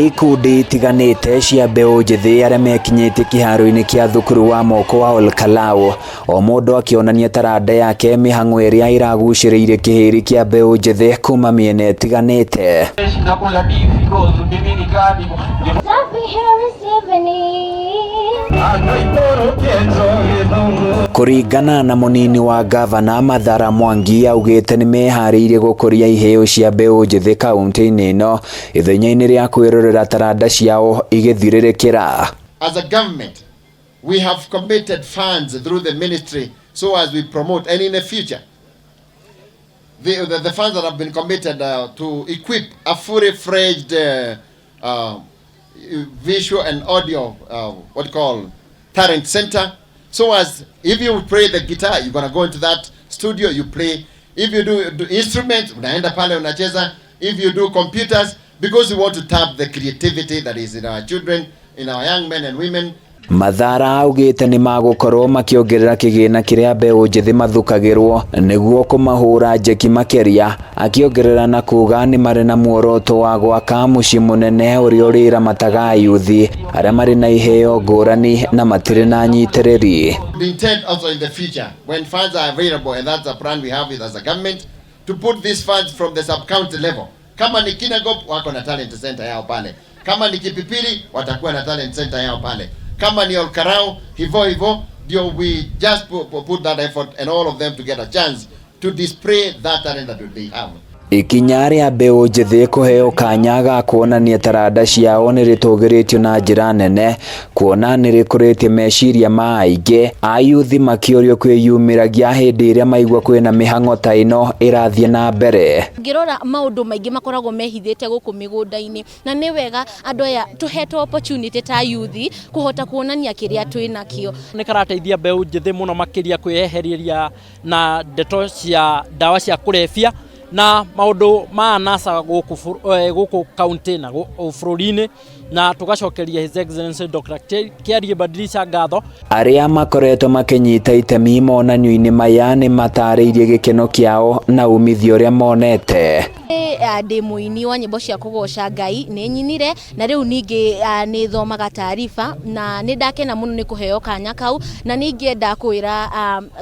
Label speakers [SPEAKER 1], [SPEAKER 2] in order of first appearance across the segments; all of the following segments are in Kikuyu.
[SPEAKER 1] Nĩ ikundi itiganĩte cia mbeũ njĩthĩ arĩa mekinyĩtie kĩharo-inĩ kĩa thukuru wa moko wa Olkalau, o mũndũ akĩonania taranda yake mĩhang'o ĩrĩa ĩragucĩrĩirie kĩhĩri kĩa mbeũ njĩthĩ kuma mĩena ĩtiganĩte. Kũringana na mũnini wa ngavana Mathara Mwangi augĩte nĩ meharĩirie gũkũria iheo cia mbeũ njĩthĩ kaunti-inĩ ĩno ithenya-inĩ rĩa kwĩrorera taranda ciao igĩthirĩrĩkĩra.
[SPEAKER 2] As a government, we have committed funds through the ministry so as we promote, and in the future, the funds that have been committed to equip a fully fledged visual and audio, what you call, talent center. So as if you play the guitar, you're gonna go into that studio, you play. If you do instruments, unaenda pale unacheza. If you do computers, because we want to tap the creativity that is in our children, in our young men and women.
[SPEAKER 1] Mathara augĩte nĩ magũkorwo makĩongerera kĩgĩna kĩrĩa mbeũ njĩthĩ mathukagĩrwo nĩguo kũmahũra njeki makĩria, akĩongerera na kuga nĩ marĩ na muoroto wa gwaka mũciĩ mũnene ũrĩa ũrĩramataga ayuthi arĩa marĩ na iheo ngũrani na matirĩ na anyitĩrĩri.
[SPEAKER 2] The intent also in the future, when funds are available, and that's a plan we have with as a government, to put these funds from the sub-county level. Kama ni Kinangop, wako na talent center yao pale. Kama ni Kipipiri, watakuwa na talent center yao pale. Kama ni Olkarau, hivyo hivyo, ndio we just put that effort and all of them to get a chance to display that talent that they have.
[SPEAKER 1] Ikinya rĩa mbeũ njĩthĩ kũheo kanya ga kuonania taranda ciao nĩ rĩtũgĩrĩtio na njĩra nene kuona nĩ rĩkũrĩtie meciria ma aingĩ ayuthi makĩũrio kwĩyumĩragia hĩndĩ ĩrĩa maigua kwĩna mĩhang'o ta ĩno ĩrathiĩ na mbere.
[SPEAKER 3] Ngĩrora maũndũ maingĩ makoragwo mehithĩte gũkũ mĩgũnda-inĩ, na nĩ wega andũ aya tũhetwo opportunity ta yuthi kũhota kuonania kĩrĩa twĩ nakĩo.
[SPEAKER 4] Nĩ karateithia mbeũ njĩthĩ mũno makĩria kwĩyehereria na ndeto cia ndawa cia kũrebia na maũndũ ma anasa gũkũ kaunti na bũrũri-inĩ, na tũgacokeria His Excellency Dr. Kiarie Badilisha ngatho.
[SPEAKER 1] Arĩa makoretwo makĩnyita itemi monanio-inĩ maya nĩ matarĩirie gĩkeno kĩao na umithio ũrĩa monete.
[SPEAKER 3] Ndĩ mũini wa nyĩmbo cia kũgoca Ngai, nĩ nyinire na rĩu ningĩ nĩ thomaga taariba, na nĩ ndakena mũno nĩ kũheo kanya kau, na nĩ ingĩenda kwĩra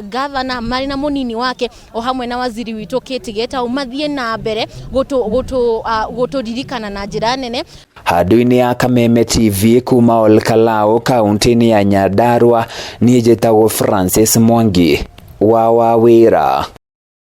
[SPEAKER 3] gavana marĩ na mũnini wake o hamwe na waziri witũ Kate Gitau mathiĩ na mbere gũtũririkana na njĩra nene.
[SPEAKER 1] Handũ-inĩ ya Kameme TV kuma Olkalau kaunti-inĩ ya Nyandarua, niĩ njĩtagwo Francis Mwangi wa Wawĩra.